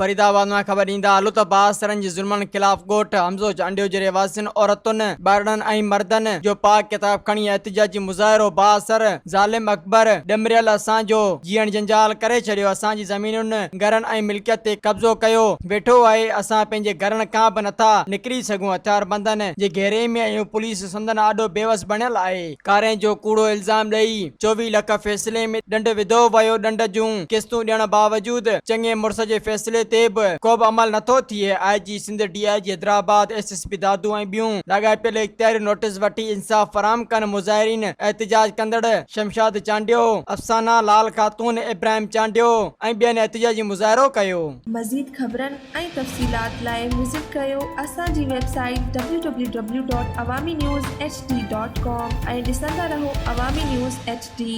فريدآباد مان خبر ڏيندا هلو ته بااثرن جي ظلمن خلاف ڳوٺ حمزو چانڊيو جي رهواسين عورتن، ٻارڙن ۽ مردن جو پاڪ ڪتاب کڻي احتجاجي مظاهرو بااثر ظالم اڪبر ڏمريل اسان جو جيئڻ جنجال ڪري ڇڏيو اسان جي زمينن، گهرن ۽ ملڪيت تي قبضو ڪيو ويٺو آهي اسان پنهنجي گهرن کان به نٿا نڪري سگهون هٿياربندن جي گهيري ۾ آهيون پوليس سندن آڏو بيوس بڻيل آهي. ڪارين جو ڪوڙو الزام ڏئي 24 لک فيصلي ۾ ڏنڊ وڌو ويو، ڏنڊ جون قسطون ڏيڻ باوجود چڱي مڙس جي فيصلي تي به ڪوبه عمل نٿو ٿئي، I G Sindh, D I G Hyderabad, S S P Dadu ۽ ٻيون لاڳاپيل اختياريون نوٽيس وٺي انصاف فراهم ڪن، مظاهرين احتجاج ڪندڙ شمشاد چانڊيو، افسانه لال خاتون، ابراهيم چانڊيو ۽ ٻين احتجاجي مظاهرو ڪيو. مزيد خبرن ۽ تفصيلات لاء وزٽ ڪريو اسان جي website W W W dot Awami news H D dot com ۽ ڏسندا رهو عوامي نيوز ايڇ ڊي.